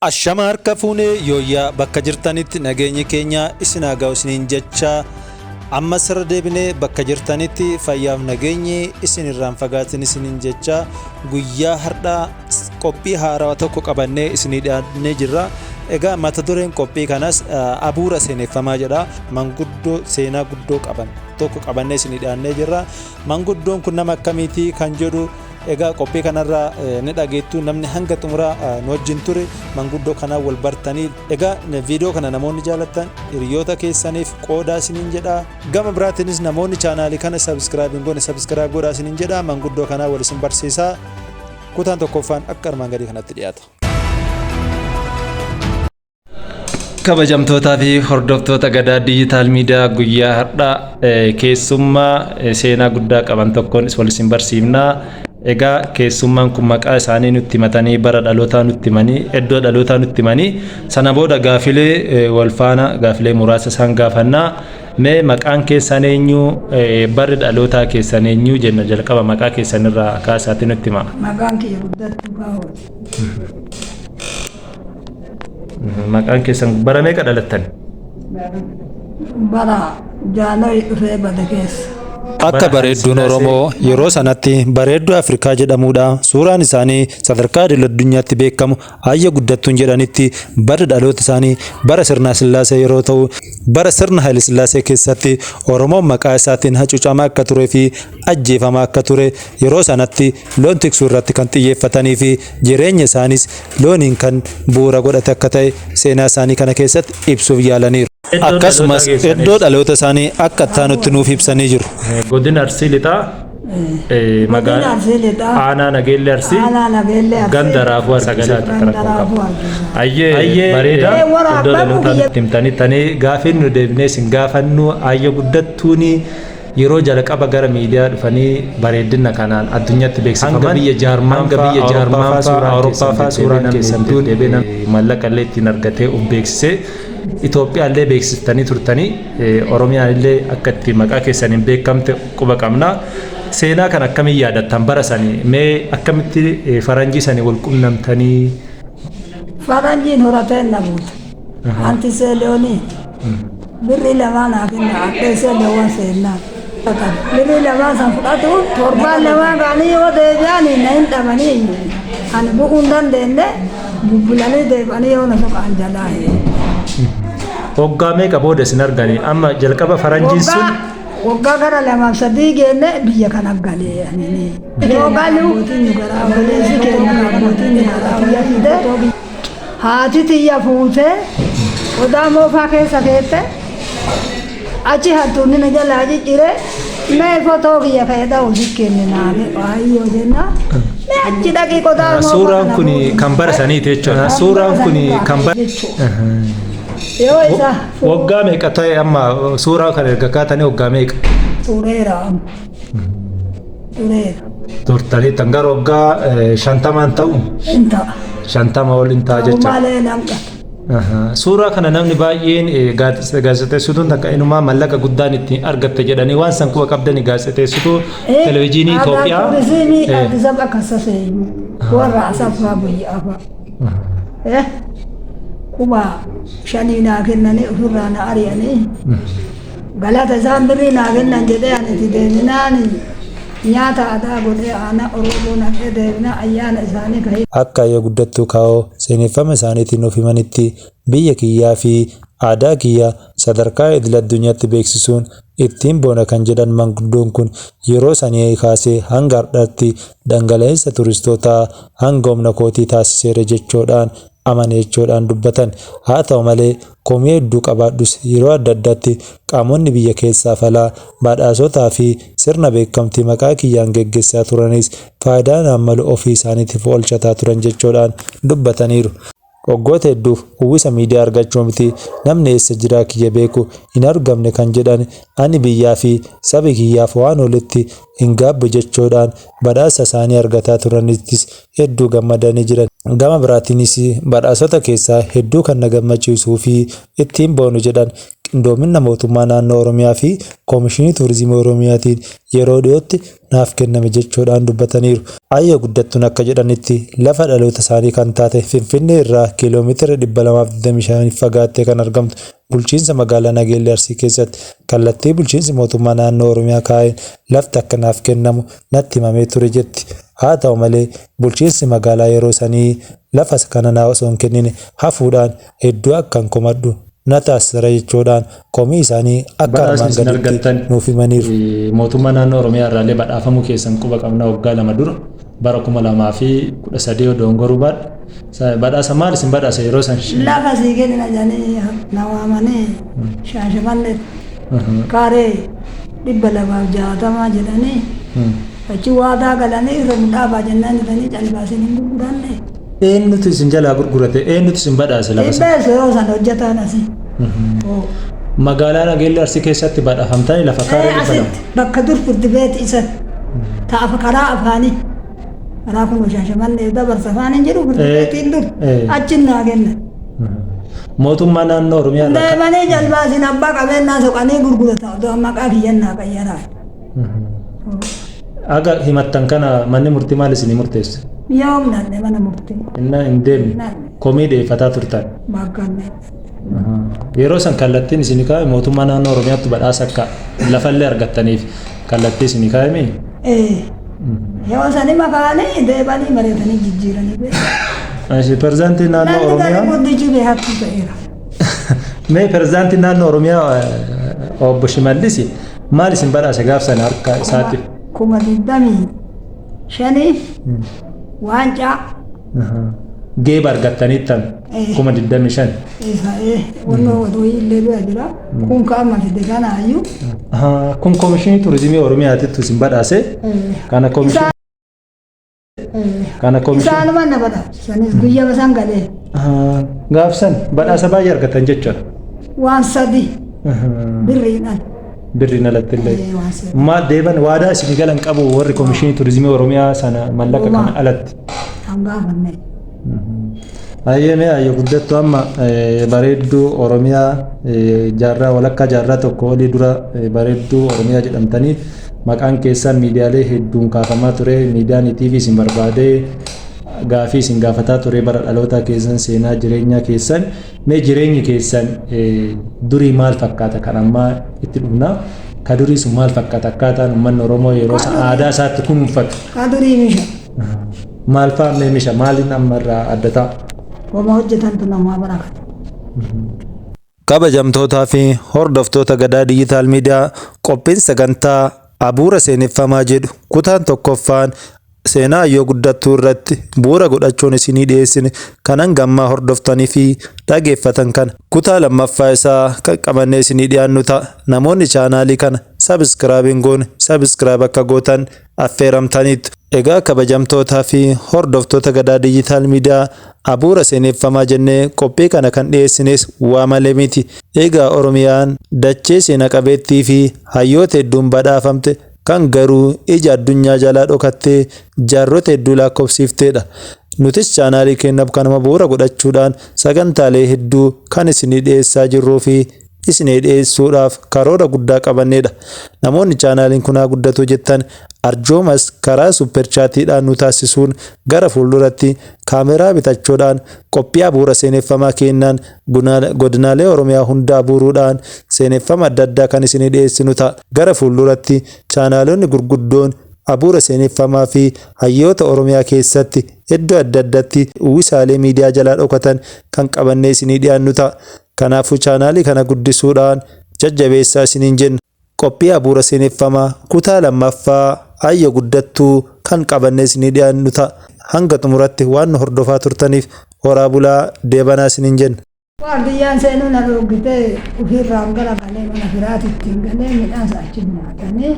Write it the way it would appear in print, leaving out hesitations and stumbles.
Ashama harka fuunee yooyyaa bakka jirtanitti nageenyi keenya isin haa ga'u isiniin jecha ammas irra deebinee bakka jirtanitti fayyaaf nageenyi isin irraan fagaatin isiniin jecha guyyaa har'aa qophii haarawaa tokko qabannee isinii dhiyaannee jirra. Egaa mata dureen qophii kanas abuura seeneffamaa jedha. Manguddoo seenaa guddoo qaban tokko qabannee isinii dhiyaannee jirra. Manguddoon kun nama akkamiiti kan jedhu egaa qophii kanarraa ni dhageettu. Namni hanga xumuraa nu wajjin ture manguddoo kanaan wal bartanii. Egaa viidiyoo kana namoonni jaalattan hiriyoota keessaniif qoodaa isiniin jedha. Gama biraatiinis namoonni chaanaalii kana subscribe hin goone subscribe godhaa isiniin jedha. Manguddoo kanaan wal isin barsiisa. Kutaan tokkoffaan akka armaan gadii kanatti dhiyaata. Kabajamtootaa fi hordoftoota Gadaa Diijitaal Miidiyaa guyyaa har'aa keessummaa seenaa guddaa qaban tokkoon wal isin barsiifna. Egaa keessummaan kun maqaa isaanii nutti himatanii bara dhalootaa nutti himanii iddoo dhalootaa nutti himanii sana booda gaafilee wal faana gaafilee muraasa isaan gaafannaa. Mee maqaan keessan eenyu barri dhalootaa keessan eenyu jenna jalqaba maqaa keessan irraa kaasaatii nutti himaa. Maqaan kiyya Guddattuu Kaahooti. Maqaan keessan bara meeqa dhalattan? Bara Jaanoy dhufee bade keessa. Akka bareedduun Oromoo yeroo sanatti bareedduu Afrikaa jedhamuudha suuraan isaanii sadarkaa idil addunyaatti beekamu Aayya Guddattuun jedhanitti barri dhaloota isaanii bara sirna Sillaasee yeroo ta'u bara sirna Haayile Sillaasee keessatti Oromoon maqaa isaatiin hacuucamaa akka turee fi ajjeefamaa akka ture yeroo sanatti loon tiksuu irratti kan xiyyeeffatanii fi jireenya isaaniis looniin kan bu'uura godhate akka ta'e seenaa isaanii kana keessatti ibsuuf yaalaniiru. Akkasumas iddoo dhaloota isaanii akka itti aanutti nuuf ibsanii jiru. Godina Arsii Lixaa Godina Arsii Lixaa Aanaa Nageellee Arsii Aanaa Nageellee Arsii ganda Raafuu Argiisaa ganda rakkoo Raafuu qabu. Argiisaa. Ayyee bareeda Ee, wara iddoo abbaa dhalootaa kiyya- nutti himtanii tanii gaafiin nu deebinee isin gaafannu Aayya Guddattuuni yeroo jalqaba gara miidiyaa dhufanii bareedina kanaan addunyaatti beeksifaman hanga biyya Jaarmaan hanga faa biyya Awurooppaa Jaarmaan faa faa suuraan Awurooppaa keessan faa suuraan deddeebi'ee namni keessan hedduun deddeebi'ee namni maallaqa illee ittiin argatee of beeksisee Itoophiyaa illee beeksiftanii turtanii Oromiyaan illee akka itti maqaa keessaniin beekamte quba qabna. Seenaa kan akkamiin yaadattan bara sanii mee akkamitti faranjii sanii wal qunnamtanii? Faranjiin horateen na buute. Anti seeleonii. Birrii lamaa naa kenna adhee seeleewwan seennaa. Birrii lamaa san fudhatu torbaan lamaa ga'anii yoo deebi'an na hin dhabanii ani bu'uu hin dandeenye bubbulanii deebi'anii yoo na soqaan jalaa hee. Waggaa meeqa booda isin argani? Amma jalqaba faranjiin sun Waggaa gara lamaaf sadii geenne biyya kana galee ani. Yoo galu obboleessi keenya kan abbootiin nu garaa biyya fide haati tiyya fuutee odaa moofaa keessa keette achi hattuunni na jalaa ciccire mee fotoo kiyya ka'ee dha'u si kenne naaf waayyoo jenna mee achi dhaqii qodaa moofaa Suuraan kana kun fuudhi. kan bara saniiti jechuudha. Kan Suuraan bara kun sanii kan bara jechuudha. Yoo isa Waggaa meeqa ta'e amma suuraa kana erga kaatanii waggaa meeqa? Tureera amma. Tureera. Turtanii tan gara waggaa 50n ta'u? Hin ta'a. 50 ol hin ta'a Ta'u jecha. malee nan qaba. Suuraa kana namni baay'een gaazexeessituun takka inumaa mallaqa guddaan ittiin argatte jedhanii waan san quba qabdanii gaazexeessituu televizyiinii Itoophiyaa. Turizimii Addis Ababa kassasee warra Asaffaa Guyyaa fa'a. 5000 naa kennanii ofirraa na ari'anii galata isaan birrii naa kennan jedhee ani itti deeminaan nyaata aadaa godhee aanaa Oromoo naqee deemina ayyaana isaanii kahee. Akka Ayyoo Guddattuu Kaawoo seeneffama isaaniitiin nuuf himanitti biyya kiyyaa fi aadaa kiyya sadarkaa idil-addunyaatti beeksisuun ittiin boona kan jedhan manguddoon kun yeroo sanii kaasee hanga hardhaatti dhangala'iinsa turistootaa hanga humna kootii taasiseera jechuudhaan amane jechuudhaan dubbatan. Haa ta'u malee komii hedduu qabaadhus yeroo adda addaatti qaamonni biyya keessaaf alaa badhaasotaa fi sirna beekamtii maqaa kiyyaan geggessaa turanis faayidaa naan malu ofii isaaniitiif oolchataa turan jechuudhaan dubbataniiru. Waggoota hedduuf uwwisa miidiyaa argachuu miti namni eessa jiraa kiyya beeku hin argamne kan jedhan ani biyyaa fi sabi kiyyaaf waan ooletti hin gaabbu jechuudhaan badhaasa isaanii argataa turanittis hedduu gammadanii jiran. Gama biraatiinis badhaasota keessaa hedduu kan na gammachiisuu fi ittiin boonu jedhan qindoominna mootummaa naannoo Oromiyaa fi Koomishinii Tuurizimii Oromiyaatiin yeroo dhiyootti naaf kenname jechuudhaan dubbataniiru. Aayyoo Guddattuun akka jedhanitti lafa dhaloota isaanii kan taate Finfinnee irraa kiiloomeetira 225 fagaattee kan argamtu bulchiinsa magaalaa Nageellee Arsii keessatti kallattii bulchiinsi mootummaa naannoo Oromiyaa kaa'een lafti akka naaf kennamu natti himamee ture jetti. Haa ta'u malee bulchiinsi magaalaa yeroo sanii lafa kana naa osoo hin kennine hafuudhaan hedduu akkan komadhu na taasiseera jechuudhaan komii isaanii akka Badhaasni armaan isin gaditti argattan nuuf himaniiru. Mootummaa naannoo Oromiyaa irraallee badhaafamuu keessan quba qabna waggaa 2 dura bara 2013 odoo goruu baadhe. Badhaasa maal isin badhaasa yeroo san? Lafa sii kennina jedhanii na waamanii Shaashamannee kaaree 260 jedhanii achi waadaa galanii irra nu dhaabaa jennaan jedhanii calbaasiin hin gurguranne. Eenyutu isin jalaa gurgurate? Eenyutu isin badhaase lafa sana? Dhibbeessu yeroo san hojjetaan asii. Magaalaa Nageellee Arsii keessatti badhaafamtanii lafa kaaree 200. Asitti bakka dur firdi beeti isa ta'a karaa afaanii. Karaa kun Shaashamannee dabarsa afaan hin jedhu firdi beetiin dur achi naa kennan. Mootummaa naannoo Oromiyaa irraa Deemanii jalbaasiin abbaa qabeenyaa soqanii gurgurata odoo maqaa kiyyannaa qayyaraa. Aga himattan kana manni murtii maal isinii murteesse? Yoom nanne mana murtii. Innaa hin deemne komii dhiyeeffataa turtan. Bakkanne. Yeroo san kallattiin isinii kaa'e mootummaa naannoo Oromiyaatti badhaasa akka lafallee argattaniif kallattii isinii kaa'eme. Yoo sani makaanii deebanii mari'atanii jijjiiranii beeku. Pirezidaantiin naannoo Namni gadi Oromiyaa. guddichi beekatu ta'eera. Mee pirezidaantiin naannoo Oromiyaa obbo Shimallis maal isin badhaase gaaf sana harka isaatti? 25,000 waancaa. Geeba argattaniittan 25,000. Isa wannoo oduu illee bira jira. Kun kaama fide kanaayyuu. Kun Koomishinii Turizimii Oromiyaatittu isin badhaase. Kana koomishinii. Kana koomishinii. Isaanuma na badhaase. Sanis guyyaa isaan galee. Gaaf san badhaasa baay'ee argattan jechuudha. Waan sadi birriidhaan. Birriin alatti illee. Waan sadi. Maal deeban waadaa isin galan qabu warri Koomishinii Turizimii Oromiyaa sana mallaqa kana alatti? Kan gaafanne. Ayyee ayyoo guddattu amma bareedduu Oromiyaa jaarraa walakkaa jaarraa tokko olii dura bareedduu Oromiyaa jedhamtanii maqaan keessan miidiyaalee hedduun kaafamaa ture. Miidiyaan TV isin barbaadee gaafii isin gaafataa ture bara dhaloota keessan seenaa jireenyaa keessan. Mee jireenyi keessan durii maal fakkaata kan ammaa itti dhufna? Ka durii sun maal fakkaata akkaataan uummanni Oromoo yeroo aadaa isaatti kunuunfatu? Ka durii misha. Maal fa'aa mee misha maaliin amma irraa adda ta'a? Wama hojjetantu namaa barakata. Kabajamtootaa fi hordoftoota Gadaa Diijitaal Miidiyaa, qophiin sagantaa Abuura Seeneffamaa jedhu kutaan tokkoffaan seenaa Ayyoo Guddattuu irratti bu'uura godhachuun isinii dhiyeessine kan hanga ammaa hordoftanii fi dhageeffatan kana kutaa lammaffaa isaa kan qabannee isinii dhiyaannu ta'a. Namoonni chaanaalii kana subscribe hin goone subscribe akka gootan affeeramtaniitu. Egaa kabajamtootaa fi hordoftoota Gadaa Diijitaal Miidiyaa, Abuura Seeneffamaa jennee qophii kana kan dhiyeessines waa malee miti. Egaa Oromiyaan dachee seena qabeettii fi hayyoota hedduun badhaafamte kan garuu ija addunyaa jalaa dhokattee jaarrota hedduu lakkoofsiifteedha. Nutis chaanaalii keenyaaf kanuma bu'uura godhachuudhaan sagantaalee hedduu kan isinii dhiyeessaa jirruu fi isinii dhiyeessuudhaaf karoora guddaa qabannedha. Namoonni chaanaaliin kun haa guddatu jettan arjoomas karaa super chatiidhaan nu taasisuun gara fuulduratti kaameraa bitachuudhaan qophii Abuura Seeneffamaa kennaan godinaalee Oromiyaa hundaa abuuruudhaan seeneffama adda addaa kan isinii dhiyeessinu ta'a. Gara fuulduratti chaanaalonni gurguddoon Abuura Seeneffamaa fi hayyoota Oromiyaa keessatti iddoo adda addaatti uwwisaalee miidiyaa jalaa dhokatan kan qabannee isinii dhiyaannu ta'a. Kanaafuu chaanaalii kana guddisuudhaan jajjabeessaa isiniin jenna. Qophii Abuura Seeneffamaa kutaa lammaffaa Ayyo Guddattuu kan qabannee isinii dhiyaannu ta'a. Hanga xumuratti waan nu hordofaa turtaniif horaa bulaa deebanaa isiniin jenna. Waardiyyaan seenuu na dhoogitee ofirraan gara galee mana firaatitti hin galee midhaan achi nyaatanii.